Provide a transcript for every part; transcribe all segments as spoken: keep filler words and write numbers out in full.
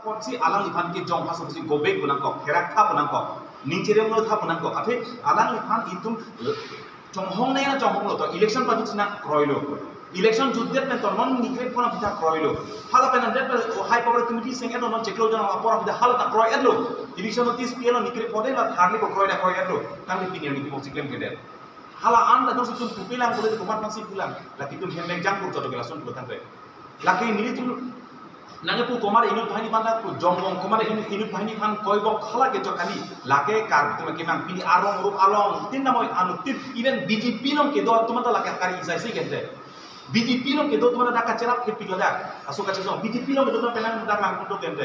Apotsi alangliphan kejong aso pusi go back pu nangkok, therak tha pu nangkok, ning chereng lo tha pu nangkok. Athe alangliphan itum chonghong nai na chonghong lo to, election pajut si nangkroilo. Election jutdet pen to non nikre pon aphi ta kroilo. Hala pen andet pen high power committee seng edo non chiklo jon apor aphi ta hala ta kroi edlo. Election notice pilo nikre pon de la tharli ko kroi na kroi edlo. Tangli pini nikre pon si klem kedet. Hala an ta jongsi itum pupilang kule komat nangsi pulang. Lake itum hem mengjang pur joto ke lason pulo tangte. Lake nelitum nangkepu komat inut banghini aphan pu jongbong, komat inut, inut banghini aphan koibong hala kechok kali. Lake Karbi atum kemang pini arong rup along tin namoi anuttin even B J P along kedo atum ta lake kari isai si gente. B J P along kedo atum ta kacherap kepik ladak. Aso kachesong B J P along kedo atum penang dak lang kudo gente.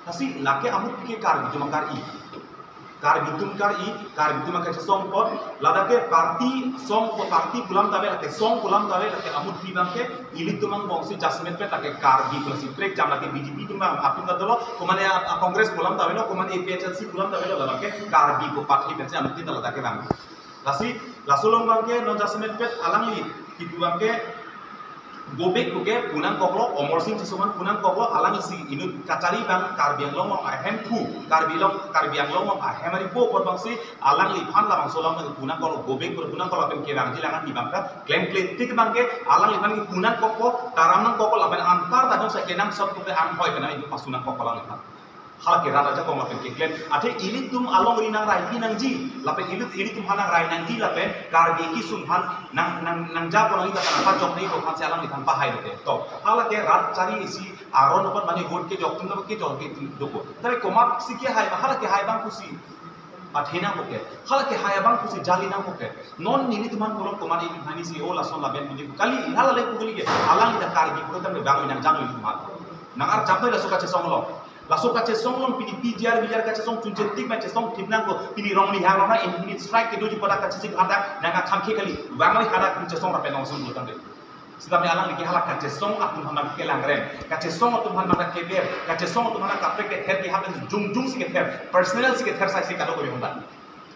Lasi lake amut ke Karbi atum kari. Karbi atum kari, Karbi atum kachesong apot, ladak ke party song ko party pu alam ta ave, lake song pu alam ta ave, lake amut pi abang ke, ilitum angbong si judgment pet lake Karbi pu lasi prek jam lake B J P atum abang, atum ta dolo, komane a, a Congress pu alam ta avelo, komane A P H L C pu alam ta avelo, ladak ke Karbi pu party pensi amut tin ta ladak ke abang. Lasi, laso along abang ke non judgment pet alangli, kipu abang ke, go back pu ke pu nangkoklo, Amarsing Tisso aphan pu nangkoklo, alang isi inut kachari abang Karbi Anglong along ahemphu, Karbi along, Karbi Anglong along ahem ari po apot abangsi alangliphan labangso along pu nangkoklo, go back pu nangkoklo, lapen kevangji alangan di abang ta klemkle tik abang ke alangliphan ke pu nangkokpo, taram nangkokpo, lapen anparta jongsi kenangsot pu ke anghoi kena ibu pasu nangkokpo alangliphan. Hala ke rat ajakong lapen keklem. Athe ilitum alongri nangrai pi nangji. Lapen ilut ilitum aphan nangrai nangji lapen Karbi kesung aphan nang, nang, nangjapo nangji ta nangpajok nangji ko aphan si alangliphan pahai lote. To, hala ke rat chari isi aron apot mane vote kejok atum ta kejok ke atum dopo. Tapi komat si kehai ma hala kehai abang pusi pathena poke. Hala kehai abang pusi jali nangpoke. Non nelitum aphan kolok komat ini hani si o lason laben puji kali hala le pu kali ke. Alang ida Karbi pu ta bang nangjang ilitum aphan. Nangarjap noi laso kachesong along. Laso kachesong along pini P G R, V G R kachesong chunche tik ma chesong thip nangkok. Pini rong ni hang rong na infinite strike kedoji pada kachesik hadak nangkakhamkhe kali. Bang kali hadak pini chesong rapen nongsun lo tangte. Sitame alang niki hala kachesong atum aphan kelangrem. Kachesong atum aphan keber. Kachesong atum aphan kaprek kether kehap jongjong si kether. Personal si kether sai si kadokave honda.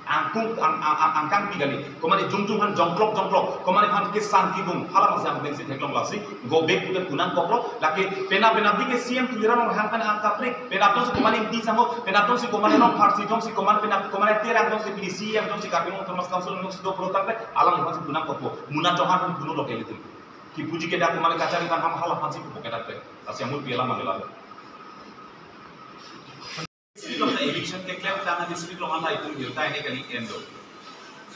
Angkung ang, ang, ang, angkang pi kali. Komane jongjong aphan jongklok jongklok. Komane aphan kesan kibung. Hala masi angdeng si theklong lasi. Go back pu ke pu nangkoklo. Lake pena pena bi ke C M Tuliram Ronghang pen angkaprik. Penap jongsi komane Ingti Sangho. Penap jongsi komane Rongpharsi jongsi komane penap komane Terang jongsi pini C M jongsi Karbi Anglong Autonomous Council jongsi do pro tangte. Alangliphan si pu nangkokpo. Muna Chauhan pu nangkoklo ke ilitum. Kipuji ke dak komane kachari tan ham hala aphan si pupo ke dak pe. Lasi amul pi alam mangla. District along ta eviction keklem tangte district along anta itum hirta ini kali endo.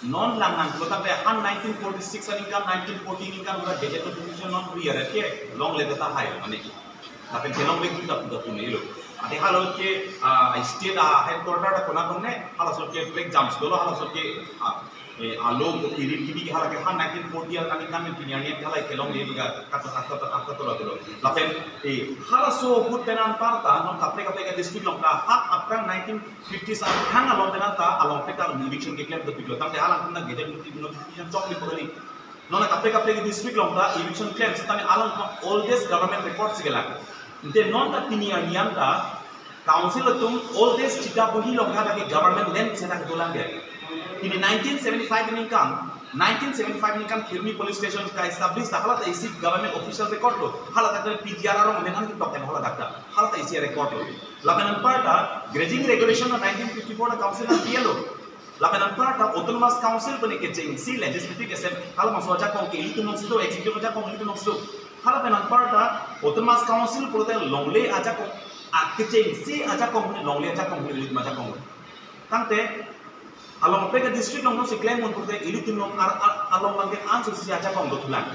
Non lang nang kota pe han nineteen forty-six aningkan, nineteen forty aningkan udah gazette notification non priya ke longle ta hai mane. Tapi ke longle kita kita punya ilo. Ati hala ke, ah, state, ah, headquarter ta kona kone, hala so ke break jams dolo, hala so ke, ah, eh, alo ko kiri kiri hala ke han nineteen forty aningkan pini arni hala ke longle ka kata kata kata kata dolo. Lapen, eh, halaso ahut pen anparta non kaprek kaprek district along ta hak aphrang nineteen fifty sa hang along pen ta along pen ta eviction keklem dopiklo tangte alang pen ta gazette notification chokli pagari. Non kaprek kaprek district along ta eviction klem setame alang pen oldest government record si kelang. Ante non ta pini arni an ta council atum oldest chita bohi along ta ke government land si ta dolang dia. Pini nineteen seventy-five aningkan, nineteen seventy-five aningkan Khirmi police station ka-establish ta hala ta isi government official record lo. Hala ta P G R arong amen an ketok hala ta. Hala ta isi record lo. Lapen anparta grazing regulation na nineteen fifty-four na council na P L O. Lapen anparta autonomous council pen kechengsi legislative assembly hala maso ajakong ke ilitum nong sido, executive ajakong ilitum nong sido. Hala pen anparta autonomous council pulote longle ajakong, a kechengsi ajakong, longle ajakong, ilitum ajakong. Tangte along peka district along si klem mun pulote ilitum along ar, ar, along abang ke anso si ajakong dothulang.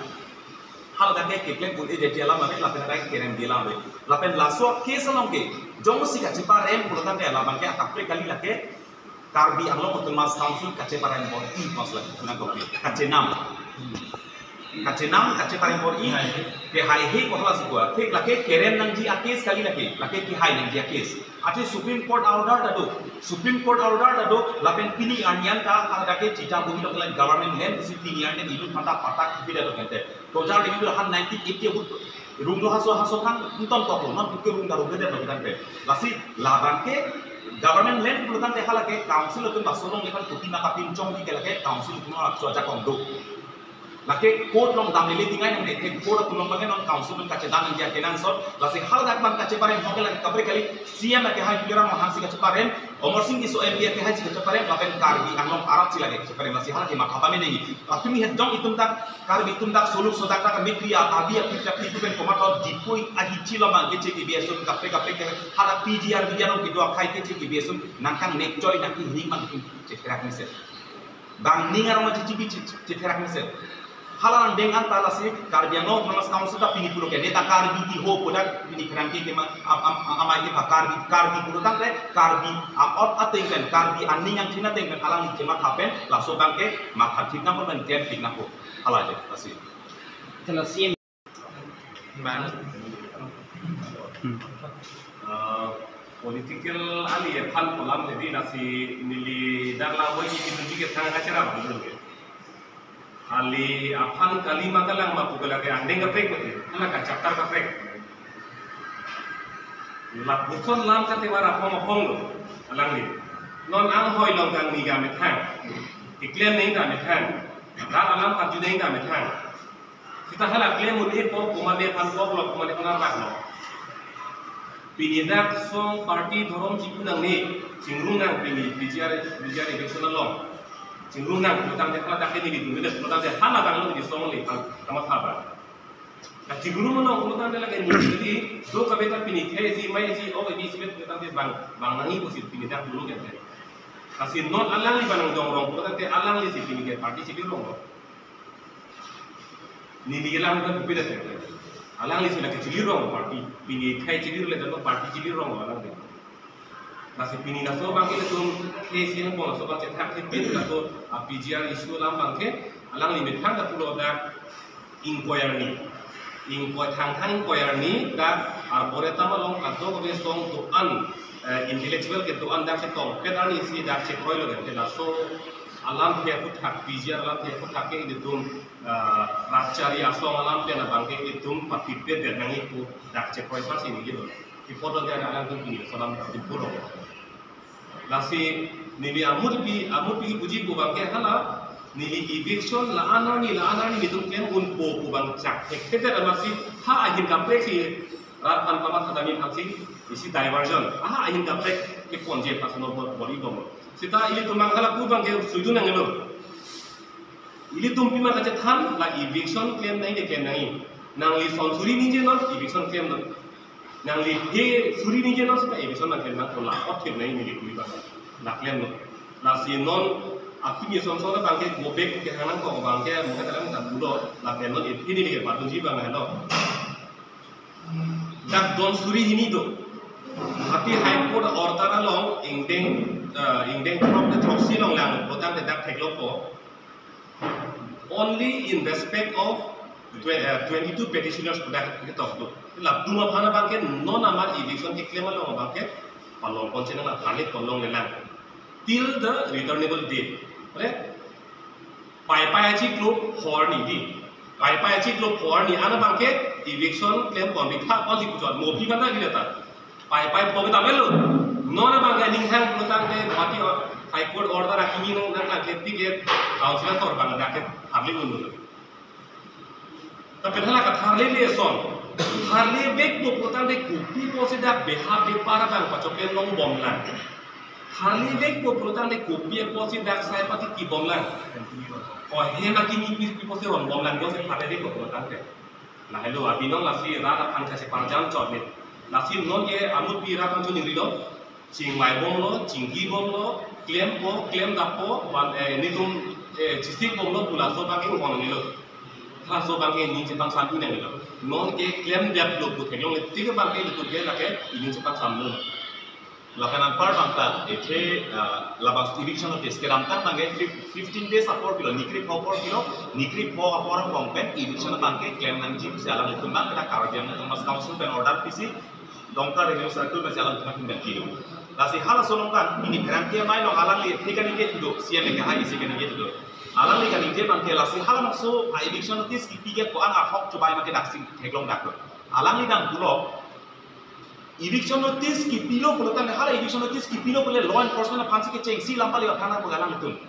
Hala ta ke keklem pun e jadi alam ave, lapen rai kerem di alam ave. Lapen laso case along ke jongsi kacheparem pulo tangte alam abang ke akaprek kali lake Karbi Anglong Autonomous Council kacheparem bor-i mas lake pu nangkok kachenam. Kachenam kacheparem bor-i, kehaihe ko hala si kua. Thik lake kerem nangji a case kali lake, lake kehai nangji a case. Ati Supreme Court order ta do. Supreme Court order ta do, lapen pini arni an ta, ada ke chita bohi lo ke government land si pini arni an ilu phanta patak bida do kente. Tojar ilu han nineteen eighty ahut rung do haso haso thang nton tok lo, non ke rung ta rung bida do kente. Lasi labang ke government land pulo tangte hala ke council atum laso along iphan kuti maka pinchong di ke lake council atum laso ajakong do. Lake court along damlele tingai nang, athe court atum along abangke non council pen kachedam nangji akenangsot. Lasi haladak abang kacheparem hoke lake kaprek kali, C M akehai Tuliram Ronghang si kacheparem, Amarsing Tisso M P akehai si kacheparem, lapen Karbi Anglong arat si lake kacheparem, lasi hala ke matha pame nangji. Patumi het jong itum dak, Karbi atum dak soluk sodak dak mikri a-, abi apik apik pen komat lo dipui ahi chilo mang keche kebi ason kaprek kaprek ke hala P G R bi along kedo akhai keche kebi ason nangkangnek choi nangkehing mang itum chetherak mesen. Bang ning arong chichibi chi-, chetherak mesen. Hala nangdeng anta lasi Karbi Anglong Autonomous Council ta pini pulo ke neta Karbi di ho kodak pini kerang ke kema am, am, am, amai ke pa Karbi, Karbi pulo tangte Karbi a-ot ateng pen, Karbi aning angthin ateng pen alangli chematha pen laso abangke matha thik nangpo pen klem thik nangpo. Hala je lasi. Chalo, C M. Bang. Hmm. Ah, political ali aphan pu alam jadi lasi neli dak langvoi kipi tuji ke thang kacherap dulu ke. Ali aphan kali ma kalang ma pu ke lake angdeng kaprek mati, hala ka chapter kaprek. Lapuson alam kate wara phong phong lo, alangli. Non anghoi along kangni ga methang. Keklem neng ga methang. Rat alam karju neng ga methang. Seta hala klem un-epo, komatne aphan kok lo, komatne aphan arbak lo. Pini dak song party dhorom chipu nangne, chingrung nang pini P G R, P G R election along. Chingrung nang, putangte hala dak ke nelitum, putangte hala dak lo di song le pang, kamatha ba. Kachingrung mano, putangte lake neli, do kabe ta pini khei si, mai si, o, ebi si, putangte bang, bang nangji pusi pini dak dulu kan. Lasi non alangli ba nangdong rong, putangte alangli si pini ke party chili rong lo. Neli kelang kan beda teng. Alangli si lake chili rong party. Pini khei chili le dan party chili rong alangli. Lasi pini laso abangke ilitum khei si nangpon laso abang chethak thepin laso a P G R issue alam abangke alangli methang ta pulo dak ingkoi arni. Ingkoi thangthang ingkoi arni dak arboretum along kadokave song do-an, eh, intellectual kedo-an dak chetongpet arni si dak chekroi lo dak laso alam ke aphuthak, P G R alam ke aphuthak ke ilitum, ah, rat chari asong alam pen abangke ilitum pathipet det nangji pu dak chekroi sa si neli lo. Ipot lo dia alam tum pini laso alam dak dipuro. Lasi neli amut pi, amut pi puji pu abangke hala, neli eviction la-an arni, la-an arni nelitum klem unpo pu abang chak thekthedet amatsi ha ahin kaprek si rat aphan pamat hadami aphan si isi diversion. Ha ahin kaprek keponji personal body bom. Seta ilitum mangkala pu abangke suidun nanglo. Ilitum pima kachethan la eviction klem nangji ke klem nangji. Nangli son suri ningjenon, eviction klem non. Nangli phe suri ningjenon seta eviction nangklem nangpo, la othip nangji neli kuli abang. La klem non. Lasi non aphi ni son son abangke go back ke hanang ko abangke mungkin dalam tak bulo la klem non iphi neli ke patunji abang helo. Dak don suri hini do. Guwahati High Court order along ingdeng, eh, ingdeng throk te throksi along lang, botang te dak theklo po. Only in respect of twe-, eh, twenty-two petitioners pu dak ketok do. Latum aphan abangke non amar eviction keklem along abangke palong pon chenang la, tharlip pon longle lang. Till the returnable date. Right? Paipai achiklo pho arni di. Paipai achiklo pho arni an abangke eviction klem pon ri tha pon si kuchot. Mo phi banta di data. Paipai pho kita melo. Non abangke ninghang pulotangte Guwahati High Court order akimi nang nang klem ticket council asor abang dak ke tharli unu. Tapi hala katharlele ason. Tharli vekpo pulotangte kopi pusi dak beha bepar abang pachokle longbom lang. Tharli vekpo pulotangte kopi pusi dak sai pati kibom lang. O hem akimi pi, pi pusi rongbom lang, jongsi tharli vekpo pulotangte. Lahelo abinong lasi rat aphan kacheparjam chot ni. Lasi non ke amut pi rat aphan choningri lo. Chingvai bomlo, chingki bomlo, klempo, klemdappo, ban, eh, nelitum, eh, chisik bomlo, pu laso abangke inghon nangnelo. Laso abangke ning chepangsam nangnelo. Non ke klemdaplo pu theklongle tik abangke ilitum ke lake ining chepangsam lo. Lapen anpar abang ta, ethe, ah, labang eviction notice kedamtang abangke fif-, fifteen days apor pilo, nikri pho apor pilo, nikri pho apor angbong pen eviction abangke klem nangji pusi alanglitum abang ke dak Karbi Anglong Autonomous Council pen order pisi, Dongka Revenue Circle masi alanglitum ahin pen pilo. Lasi halaso along kan, pini pherangke amei along alangli thek kaningje thudo, C M akehai isi kaningje thudo. Alangli kaningje abangke lasi halabangso a eviction notice kipi ke ko-an ahok chubai ma ke daksi theklong dak lo. Alangli dang pulo, eviction notice kipilo pulotangte, hala eviction notice kipilo pule law enforcement aphansi kechengsi lam pali aphan nang pu alanglitum.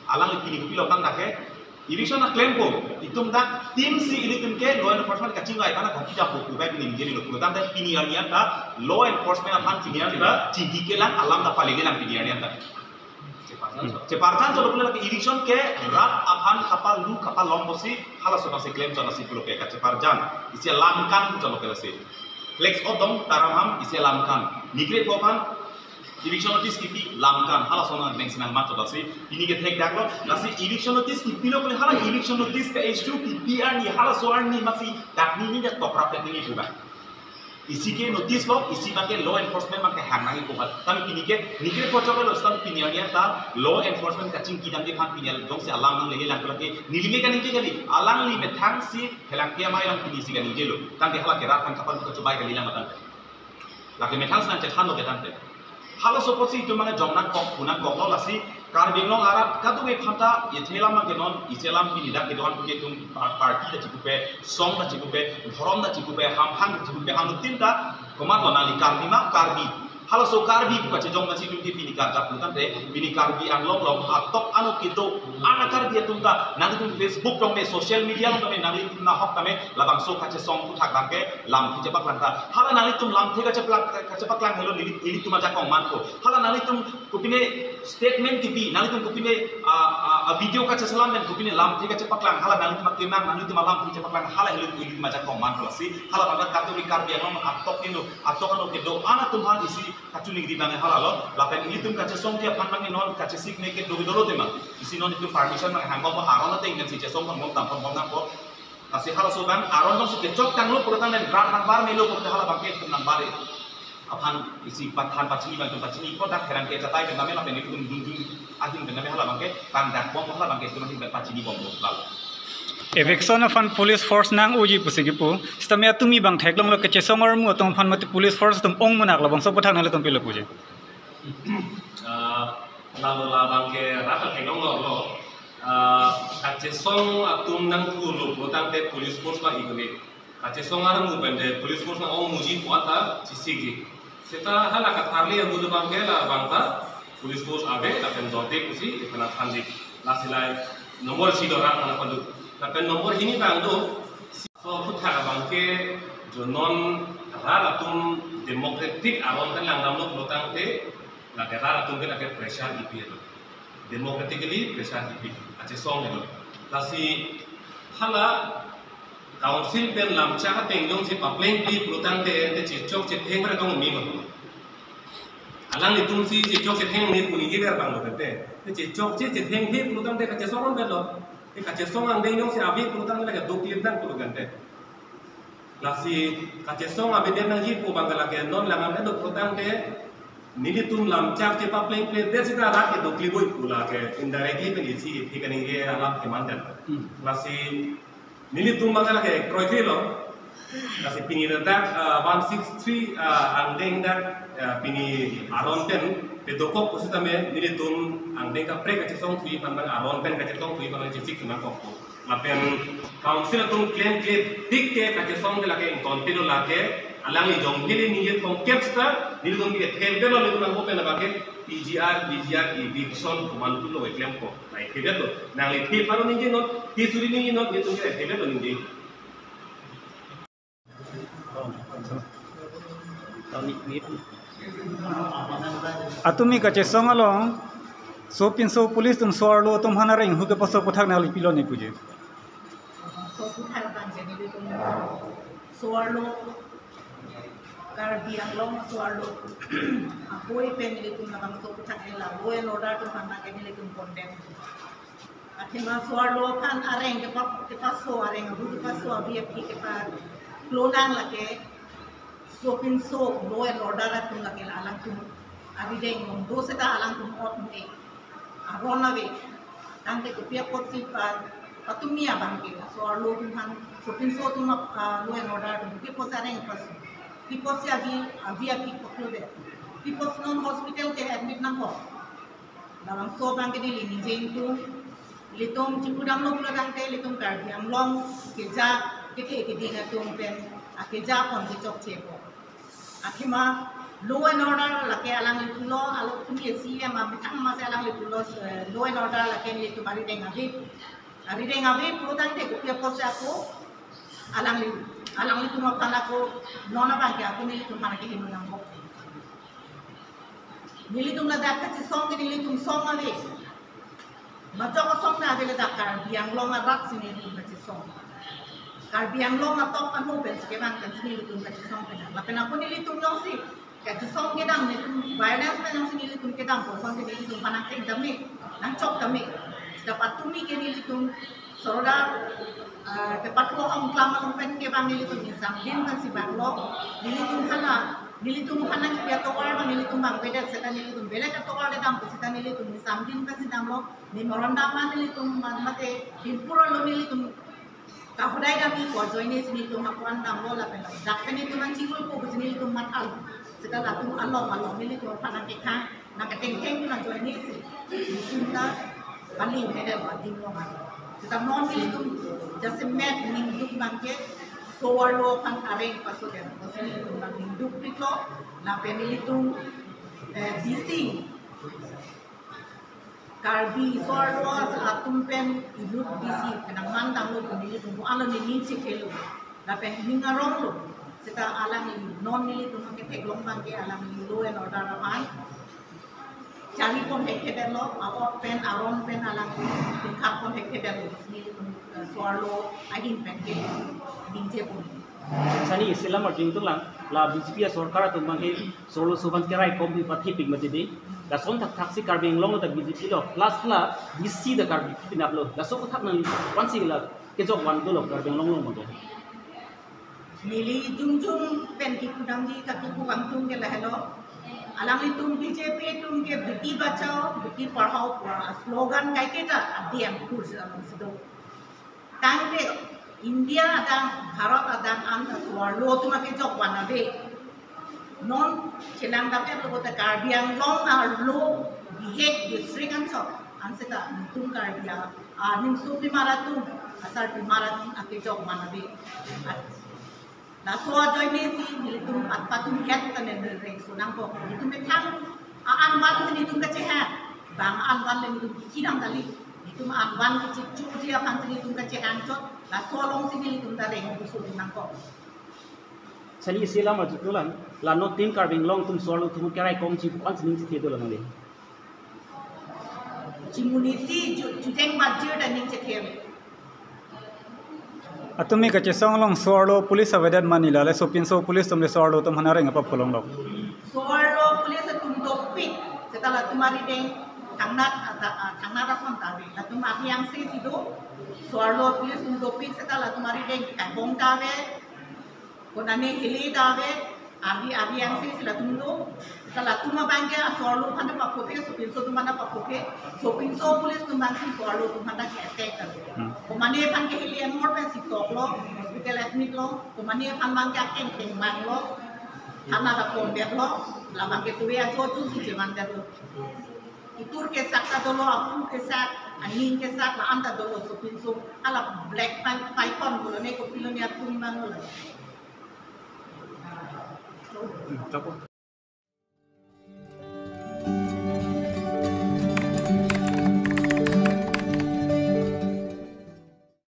Alangli pini kopilo abang dak ke, Eviction aklempo, itum dak team si ilitum ke law enforcement kachingvai aphan kaki japo, kubai pini ningje lo, kubai tangte pini arni anta law enforcement aphan pini arni ta chingki kelang, alam ta palele lang pini arni anta. Cheparjan cholo pulo lake eviction ke rat aphan kapalu kapalong pusi halaso nangsi klem chot nangsi pulo ke kacheparjan. Isi alamkan cholo ke lasi. Flex odong taram ham isi alamkan. Nikre po aphan eviction notice kipi lamkan. Halaso nang neng sinang mat chot lasi. Pini ke thek dak lo. Lasi eviction notice kipi lo pulo hala eviction notice ka issue kipi arni halaso arni masi dak ni ni dak tokrap dak ni buka. Isi ke notice lo, isi abang ke law enforcement abang ke hang nangji ko ba. Tame pini ke, nikre po chok lo, seta pini arni ta law enforcement kachingki damji aphan pini jongsi alam nanglele lang pulo ke, neli le kaningje kali, alangli methang si phelang ke amei lang pini si kaningje lo. Tangte hala ke rat aphan kapan kachobai kali lang tangte. Lake methang si nangchethan lo ke tangte. Halaso apotsi itum mane jong nangkok, pu nangkok lo lasi, Karbi Anglong arat kadokave aphanta, ethe alam ke non, isi alam pini dak kedo-an puke itum par-, party ta chikupe, song ta chikupe, dhorom ta chikupe, hamphang ta chikupe, hanu tin ta, komat lo nangli Karbi ma, Karbi. Halaso Karbi pu kachejong nangsi itum ke pini karjap pu tangte, pini Karbi Anglong along, atok ano kedo, ana Karbi atum ta, nanglitum Facebook along me, social media along me, nanglitum nahok tame, labangso kachesong aphuthak abang ke, lamthe chepaklang ta. Hala nanglitum lamthe kachepaklang, kachepaklang helo neli, nelitum ajakong manpo. Hala nanglitum kopine statement kipi, nanglitum kopine, ah, ah, ah, video kacheselam pen kopine lamthe kachepaklang. Hala nanglitum akemang, nanglitum alamthe chepaklang. Hala helo nelitum ajakong manpo lasi. Hala abang ke Karbi Karbi Anglong atok ino, atok ano kedo-an atum aphan isi kachiningri abang hala lo. Lapen ilitum kachesongji aphan abang non kachesik ne kedo dolo tema. Isi non itum permission nang hangko aron ateng nangsi chesong pon bom tam pon bom nangpo. Lasi halaso abang aron jongsi kechok tanglo pulo tangte rat nangbar melo pulo hala abang ke itum nangbar aphan isi pathan pachini abang itum pachini ko dak pherangke achatai pen tame lapen itum dun dun ahin pen tame hala abang ke tang dak bom hala abang ke itum ahin pen pachini bom lo lalo. Eviction aphan police force nang-oji pusi kipu. Sitame atumi abang theklonglo kachesong armu atum aphan mate police force atum ong munak labangso aphuthak nanglitum pilo puji. Ah, lalo labang ke rat theklonglo lo. Ah, kachesong atum nangthulo pulo tangte police force ba igone. Kachesong armu pen te police force nang-ong muji pu anta chesikji. Seta hala katharli amu abang ke labang ta police force ave lapen dote pusi ipana thanji. Lasi lai number si do rat aphan padu. Lapen number hini abang do. So aphuthak abang ke jo non rat atum democratic aron pen langdamlo pulo tangte lake rat atum ke lake pressure kipi lo. Democratically pressure kipi. Kachesong lo. Lasi hala council pen lamchak ateng jongsi paplengple pulo tangte te chechok chetheng bre tong mi ma. Alanglitum si chechok chetheng ni pu ningje ver abang lo te. Te chechok che chethengthe pulo tangte kachesong pen lo. Te kachesong angdeng jongsi ave pulo tangte lake doklip nang pulo tangte. Lasi kachesong avedet nangji pu abang ke lake non langdam do pulo tangte nelitum lamchak chepaplengpledet seta rat ke doklip oi pu lake indirectly pen isi isi kaningje alam keman dan. Hmm. Lasi nelitum abang ke lake kroikre lo. Lasi pini dak, ah, one six three, ah, angdeng dak, ah, pini aron pen pedokok pusitame nelitum angdeng kaprek kachesong thuji aphan abang aron pen kachesong thuji aphan abang chesik nangkokpo. Lapen council atum klemkle tik ke kachesong ke lake ington pilo lake alangli jong hili ningje thomkep seta nelitum ke thepdetlo nelitum angko pen abang ke P G R, V G R, eviction komantu lo klempo. Nai thepdetlo. Nangli thep aro ningje non, thi suri ningje non, nelitum ke thepdetlo ningje. Atumi kachesong along, sopinso police atum so-arlo atum aphan areng hu kepaso aphuthak nangli pilo ne puji. So aphuthak abang ke nelitum so-arlo, Karbi Anglong so-arlo, apoi pen nelitum labangso aphuthak ela, law and order atum aphan abang ke nelitum condemn. Athema so-arlo aphan areng kepa-, kepaso, areng abu kepaso, abi aphi kepaklonang lake, sopinso law and order atum lake alangtum arideng do seta alangtum ot ne. Aron ave. Tangte kopi apotsi pa-, patumi abang ke, so-arlo atum aphan, sopinso atum ap-, ah, law and order atum, kopi apotsi areng paso. Kopi apotsi abi, abi aphi paklodet. Kopi apotsi non hospital ke admit nangkok. Labangso abang ke neli ningje ingtung, ilitum chipudamlo pulo tangte ilitum Karbi Anglong keja kethe keding atum pen akeja aphan kechokchepo. Athema law and order lake alangli pulo, alo tumi C M amethang masi alangli pulo, eh, law and order lake nelitum arideng ave. Arideng ave pulotangte kopi apotsi ako alangli, alanglitum aphan ako non abangke ako nelitum aphan kehingno nangkok. Nelitum ladak kachesong ke nelitum song ave. Majok asong ta ave ladak, Karbi Anglong arat si nelitum kachesong. Karbi Anglong atok ano pensi kevang pensi nelitum kachesong pen. Lapen ako nelitum jongsi kachesong kedam, nelitum violence pen jongsi nelitum kedam, kosonsi nelitum aphan nangkeng tame, nangchok tame. Seta patumi ke nelitum soroda, ah, kepathu ahong klam along pen kevang nelitum insamdin pensi vanglo. Nelitum hala, nelitum aphan nangkepi atovar abang nelitum vangvedet, seta nelitum belek atovar le dam, seta nelitum insamdin pensi damlo. Memorandum an nelitum man mate Dispur arlo nelitum kahodai damji ko ajoine si nelitum ako-an damlo lapen dak pen nelitum nangchinglupo pusi nelitum mat-an. Seta latum along along nelitum aphan nangkethang, nangkethengtheng ajoine si nelitum ta pali mede ba dim long alo. Seta non nelitum jasemet ningduk abangke so-arlo aphan areng pasodet pusi nelitum nangdukpiklo. Lapen nelitum, eh, D C Karbi so-arlo atum pen inut D C pen nangmandamlo pu nelitum ko-an lo nening chethelo. Lapen ning aronglo. Seta alangli non nelitum ketheklong abangke alangli law and order aphan charlipon thekthedetlo, a-ot pen aron pen alangli tingkapon thekthedetlo. Nelitum, eh, so-arlo ahin pen ke dingje pon. Sani isi alam arjudunlang, la B J P asorkar atum abangke so-arloso aphan keraikomji pathipik mati dei. Lason thakthaksi Karbi Anglong ta B J P lo, plus la D C ta Karbi pinaplo. Laso aputhak nangli ko-ansi la kejok van dolo Karbi Anglong along abangke. Neli jongjong pen kipu damji kakipu kangtung ke lahelo. Alanglitum B J P atum ke beti bachao, beti padhao pu slogan kaiketa adem kursi alongsi do. Tangte India adang, Bharat adang an ta so-arlo atum akejok van ave. Non chelang dapet lo ta Karbi Anglong arlo bihek district anchot an seta nelitum Karbi a, a nimso pimar atum, asarpimar atum akejok van ave. Laso ajoine si nelitum pat patum het ta nen rengso nangkok. Nelitum methang a-an van si nelitum kachehang. Bang a-an van le nelitum kichi dam kali. Nelitum a-an van kachichoji aphan si nelitum kachehang chot. Laso alongsi nelitum ta reng puso nangkok. Sani isi alam arjudunlang, la non tin Karbi Anglong atum so-arlo atum keraikomji ko-ansi ning chethe dolang dei. Chimunisi ju-, jujeng bajir daning chethe. Atumi kachesong along so-arlo police avedet ma, neli le sopinso police atum le so-arlo atum aphan areng apa pulonglok. So-arlo police atum dopik, seta latum arideng thangnat ata, ah, thangnat ason ta ave. Latum ari angse si do, so-arlo police atum dopik, seta latum arideng kaibong ta ave. Konane hili ta ave, ari, ari angse si latum do. Seta latum abangke so-arlo aphan ta paphothe, sopinso atum aphan ta paphothe, sopinso police atum abangsi so-arlo atum aphan ta ke-attack ta. Hmm. Komane aphan ke hili anmor pensi toklo, hospital admit lo, komane aphan abangke akeng teng manglo, thana ta pondetlo, labangke tuwe ajo ajo si chemandetlo. Itur kesak ta dolo, aphu kesak, aning kesak, la-an ta dolo, sopinso, hala black pi-, python pulo ne kopilo ne atum manglo la. Hmm, tapo.